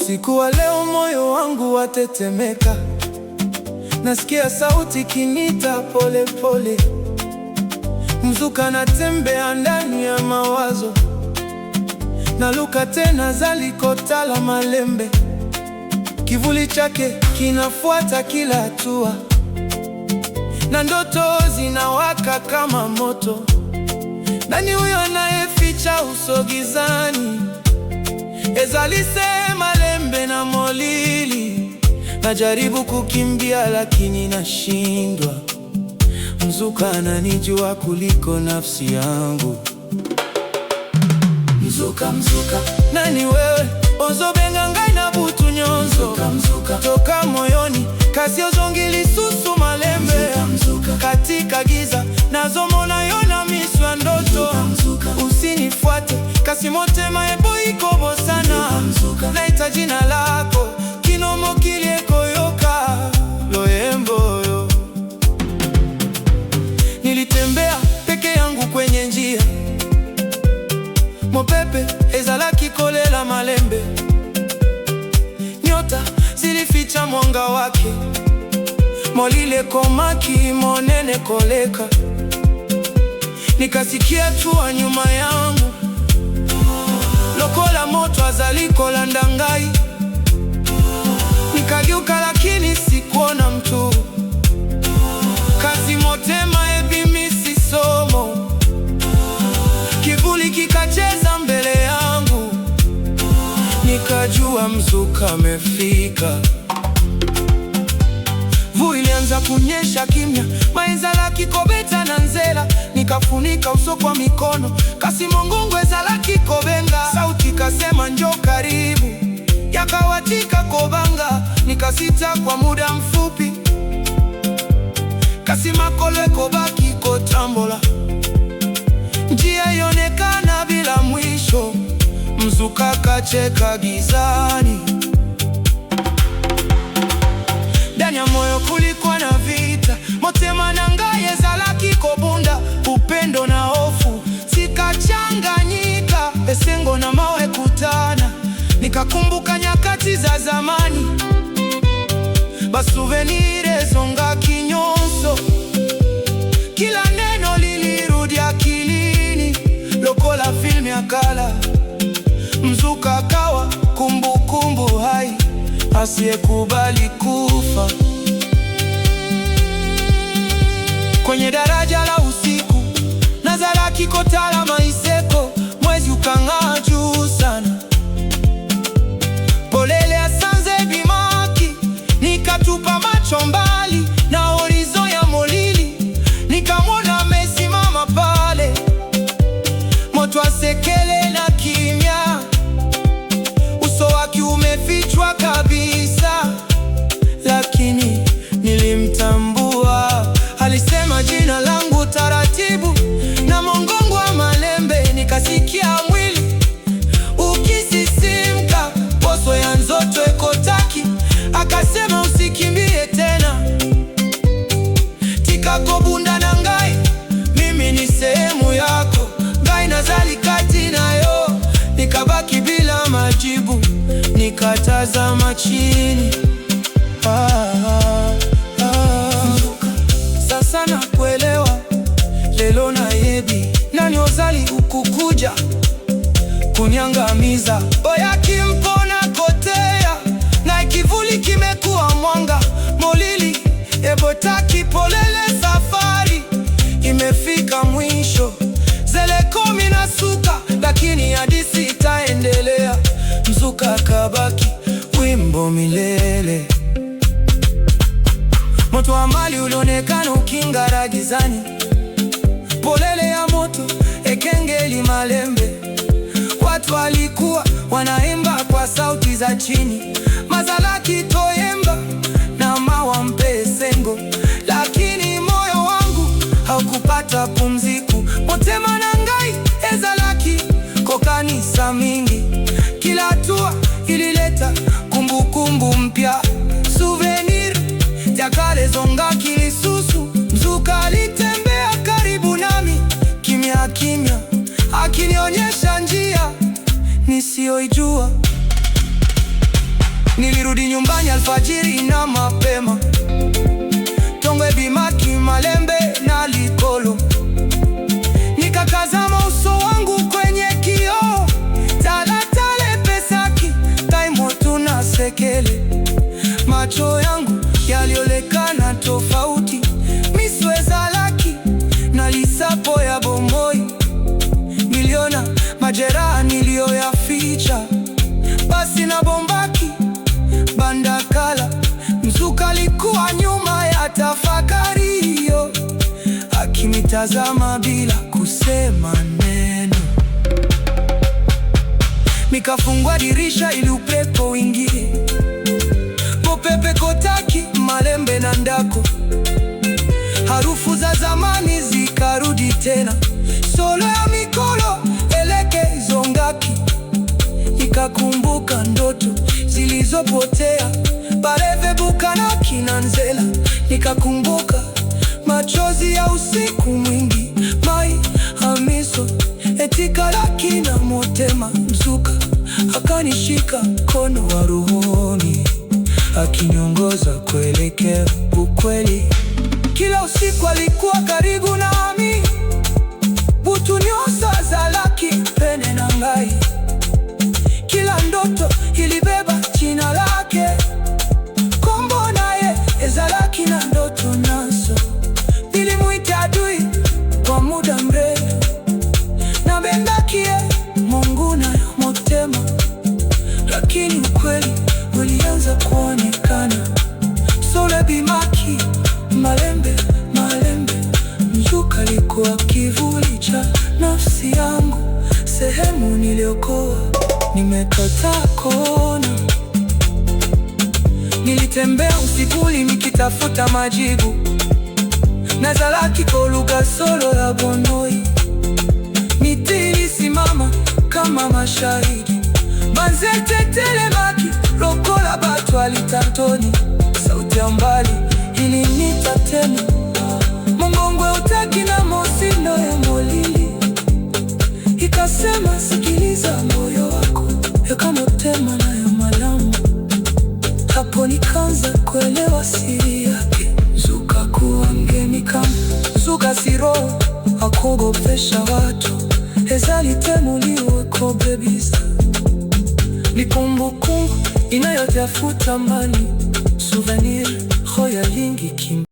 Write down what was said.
Usiku wa leo moyo wangu watetemeka, nasikia sauti kinita pole pole. Mzuka natembea ndani ya mawazo, naluka tena zalikotala malembe, kivuli chake kinafuata kila hatua, na ndoto zinawaka kama moto. Nani huyo anayeficha uso gizani? Ezali se malembe na molili. Najaribu kukimbia lakini nashindwa. Mzuka ananijua kuliko nafsi yangu. Mzuka, mzuka. Nani wewe ozobenga ngai na butu nyonso? Mzuka, mzuka. Toka moyoni kasi ozongi lisusu malembe. Mzuka, mzuka. Katika giza nazomona yo na miso ya ndoto. Mzuka, mzuka. Usinifuate kasi motema eboyi kobosana. Mzuka, mzuka. Naita jina lako kino mokili ekoyoka loyembo yo. Nilitembea peke yangu kwenye njia, mopepe ezalaki kolela malembe, nyota zilificha mwanga wake, molili ekomaki monene koleka. Nikasikia hatua nyuma yangu, lokola moto azali kolanda ngai. Nikageuka lakini sikuona mtu, kasi motema ebimisi somo, kivuli kikacheza mbele yangu, nikajua mzuka amefika. Mvua ilianza kunyesha kimya, mai ezalaki kobeta na nzela, nikafunika uso kwa mikono, kasi mongongo ezalaki kobenga. Sauti kasema njoo karibu, yaka tika kobanga. Nikasita kwa muda mfupi, kasi makolo ekobaki kotambola, njia ionekana bila mwisho. Mzuka kacheka gizani, ndani ya moyo kulikuwa na vita, motema na ngai ezalaki kobunda, upendo na hofu zikachanganyika, esengo na mawe kutana. Nikakumbuka nyakati za zamani, ba souvenirs ezongaki nyonso, kila neno lilirudi akilini, lokola film ya kala. Mzuka akawa kumbukumbu hai, asiyekubali kufa. Kwenye daraja la usiku nazalaki kotala maiseko, mwezi ukang'aa juu sana, polele ya sanza ebimaki, nikatupa macho mbali na horizon ya molili, nikamwona amesimama pale, moto asekele na kimya, uso wake umefichwa kabisa, lakini nilimtambua. Alisema jina langu taratibu na mongongo wa malembe, nikasikia mwili ukisisimka, poso ya nzoto ekotaki. Akasema usikimbie tena, tika kobunda na ngai, mimi ni sehemu yako, ngai nazali kati na yo. Nikabaki bila majibu, nikatazama chini. Ah, ah, ah. Sasa nakuelewa lelo nayebi nani ozali ukukuja kunyangamiza oyaki mpona kotea na kivuli kimekuwa mwanga molili ebotaki polele safari imefika mwisho nzela ekomi na suka lakini hadisi itaendelea mzuka kabaki wimbo milele. Moto wa mbali ulionekana uking'ara gizani, polele ya moto ekengeli malembe. Watu walikuwa wanaimba kwa sauti za chini, bazalaki koyemba na mawa mpe esengo, lakini moyo wangu haukupata pumziko. Motema na ngai ezalaki kokanisa mingi, kila hatua ilileta kumbukumbu mpya, souvenir ya kale ezongaki lisusu. Mzuka alitembea karibu nami kimya kimya, akinionyesha njia nisiyoijua. Nilirudi nyumbani alfajiri na mapema, tongo ebimaki malembe na likolo. Nikakazama uso wangu kwenye kioo, talatala epesaki ngai motuna sekele. Macho yangu yalionekana tofauti, miso ezalaki na lisapo ya bomoi. Niliona majeraha niliyoyaficha, basi nabombaki banda kala. Nzuka alikuwa nyuma ya tafakari hiyo, akinitazama bila kusema neno. Nikafungua dirisha ili upepo uingie, mopepe ekotaki malembe na ndako, harufu za zamani zikarudi tena, solo ya mikolo eleke ezongaki. Nikakumbuka ndoto zilizopotea, ba rêves ebukanaki na nzela. Nikakumbuka machozi ya usiku mwingi, mai ya miso etikalaki na motema. Nzuka akanishika mkono wa rohoni, akiniongoza kuelekea ukweli. Kila usiku alikuwa karibu nami, butu nyonso azalaki pene na ngai. Kila ndoto ilibeba jina lake, kombo na ye ezalaki na ndoto nyonso. Nilimuita adui kwa muda mrefu, nabengaki ye monguna ya motema, lakini ukweli ulianza kuonekana. Solo ebimaki malembe malembe, Nzuka alikuwa kivuli cha nafsi yangu, sehemu niliyokuwa nimekataa kuona. Nilitembea usiku nikitafuta majibu, nazalaki koluka solo ya bomoi. Miti ilisimama kama mashahidi, banzete etelemaki lokola bato ya litatoli. Sauti ya mbali iliniita tena, mongongo eutaki na mozindo ya molili. Ikasema, sikiliza moyo wako, yoka motema na yo malamu. Hapo nikaanza kuelewa siri yake. Nzuka hakuwa mgeni kama Nzuka si roho ya kuogopesha watu, ezali te molimo ekobebisa. Ni kumbukumbu inayotafuta amani, souvenir oyo elingi kimya.